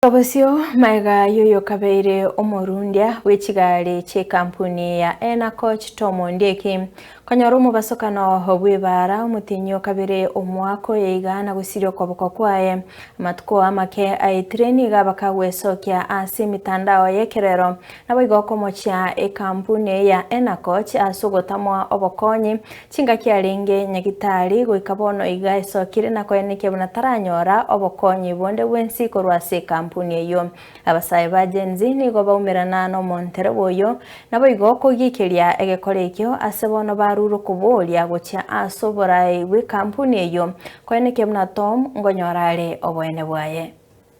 Obosio maega yoyo kabeire omorundia bw'echigari chi'ekampuni ya Ena Coach Tom Ondieki konyora omobasokano bw'ebara omotinyi kabere omwaka oyo iga na gosiria okoboko kwaye. Amatuko amake aetire nigo abakagwesokia ase emitandao y'ekerero naboigo okomochia ekampuni ya Ena Coach ase ogotamwa obokonyi chingaki arenge nyagitari goika bono iga esokire na koenekia buna taranyora obokonyi bonde bwensi korwa ase ekampuni eyo. Abasae ba Gen Z nigo baumerana n'omontereba oyo naboigo okogikeria egekora ekio ase bono barure okoboria gochia ase oborai bw'ekampuni eyo koenekia buna Tom ngonyora are oboene bwaye.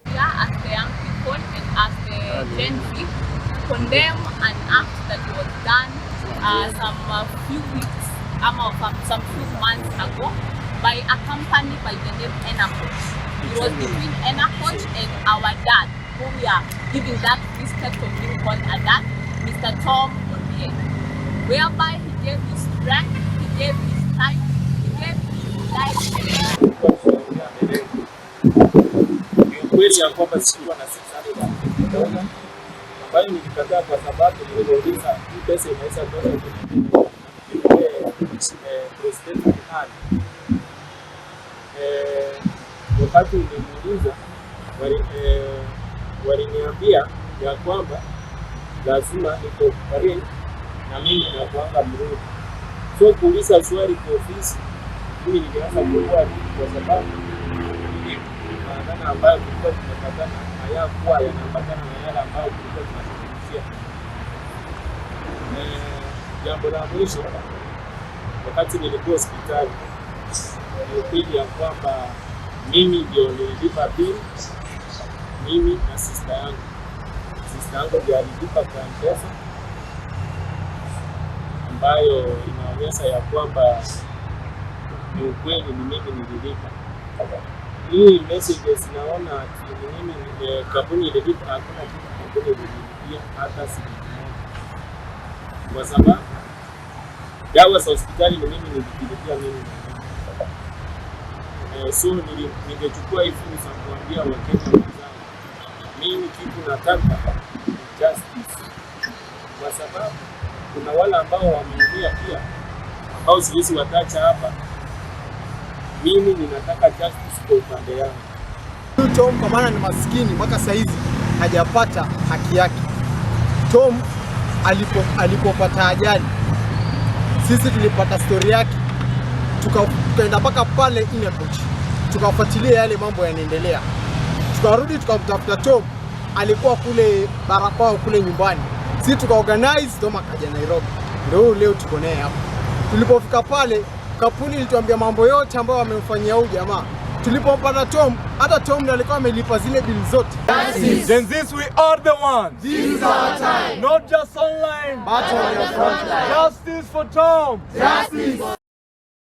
As the young people and as the Gen Z condemn an act that was done some few weeks, some few months ago by a company by the name Enacoach. It was between Enacoach and our dad, who we are giving that respect of being called a dad, Mr. Tom Ondiek, whereby he gave his strength, he gave his time, he gave his life. Ni ukweli ya kwamba sikuwa na 650,000 ambayo nilikataa kwa sababu niliuliza hii pesa inaweza tosha prosthetic hand. Wakati nilimuuliza waliniambia ya kwamba lazima nicooperate na mimi nakuanga mrude. So kuuliza swali kwa ofisi, mimi nilianza kuwa rude kwa sababu ile maagano ambayo tulikuwa tumepatana hayakuwa yanaambatana na yale ambayo tulikuwa tunazungumzia. Jambo la mwisho, wakati nilikuwa hospitali, ni ukweli ya kwamba mimi ndio nililipa bill, mimi na sister yangu. Sister yangu ndio alilipa kwa M-Pesa, ambayo inaonyesha ya kwamba ni ukweli, ni mimi nililipa. Hii messages naona ati ni mimi kampuni ililipa, hakuna kitu kampuni ililipia hata shilingi moja, kwa sababu dawa za hospitali ni mimi nilijilipia mimi mwenyewe. So ningechukua hii fursa kuambia Wakenya wenzangu, mimi kitu nataka ni justice, kwa sababu kuna wale ambao wameumia pia ambao siwezi watacha hapa. Mimi ninataka justice kwa upande yangu. Huyu Tom kwa maana ni maskini mpaka saa hizi hajapata haki yake. Tom alipopata ajali, sisi tulipata stori yake, tukaenda mpaka pale Inacoach, tukafuatilia yale mambo yanaendelea, tukarudi tukamtafuta Tom, alikuwa kule Barakwao kule nyumbani. Sisi tukaorganize, Tom akaja Nairobi, ndio huyu leo tuko naye hapa. Tulipofika pale, kampuni ilituambia mambo yote ambayo wamemfanyia huyu jamaa. Tulipompata Tom, hata Tom ndiye alikuwa amelipa zile bili zote. Gen Zs, we are the ones. This is our time. Not just online, But on your front line. Justice for Tom. Justice.